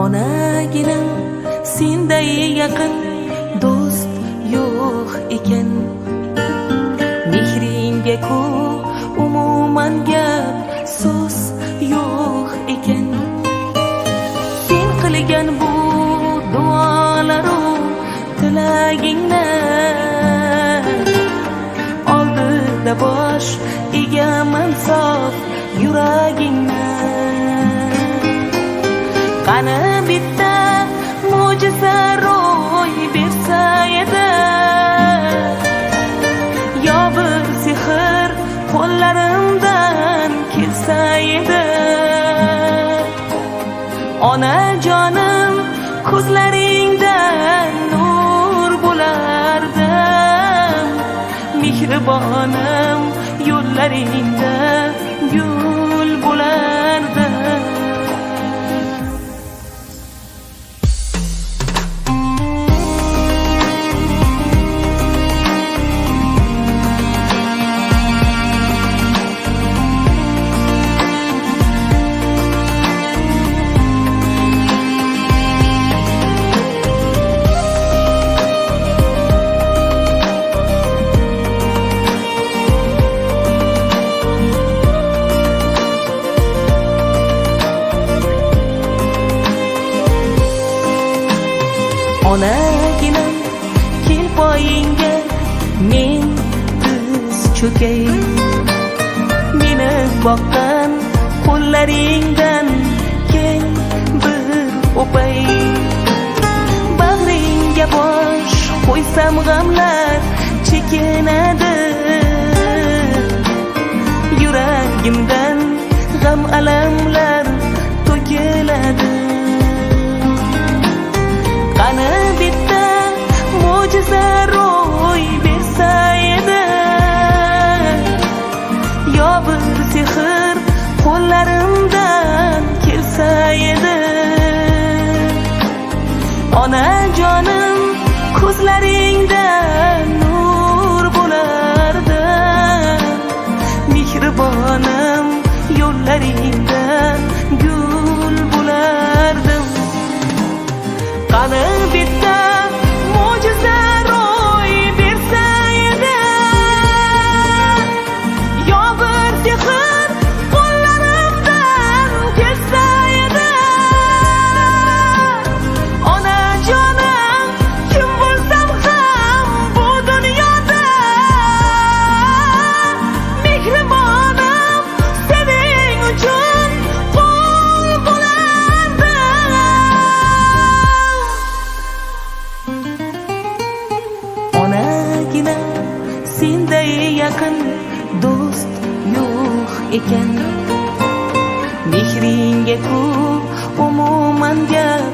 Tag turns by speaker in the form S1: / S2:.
S1: Onaginam senday yaqin do'st yo'q ekan. Mehringga-ku umuman gap so'z yo'q ekan. Sen qilgan bu duolaru tilagingni oldida bosh egaman sof yuragingni. Qani bitta mo'jiza ro'y bersa edi, yo bir sehr qo'llarimdan kelsa edi. Onajonim, ko'zlaringdan nur bo'lardim, mehribonim, yo'llaringda gul bo'lardim. Onaginam, kel poyingga men tiz cho'kay. Meni boqqan qo'llaringdan kel bir o'pay. Bag'ringga bosh qo'ysam g'amlar chekinadi, yuragimdan g'am alamlar to'kiladi. Qani bitta mo'jiza ro'y bersa edi, yo bir sehr qo'llarimdan kelsa edi. Onajonim, ko'zlaringdan nur bo'lardim, mehribonim, yo'llaringda gul bo'lardim. Qani bitta mo'jiza ro'y bersa edi, yo bir sehr qo'llarimdan kelsa edi. Onajonim, kim bo'lsam ham bu dunyoda, mehribonim, sening uchun qul bo'lardim. Onaginam, senday yaqin do'st yo'q ekan. Mehringga-ku umuman gap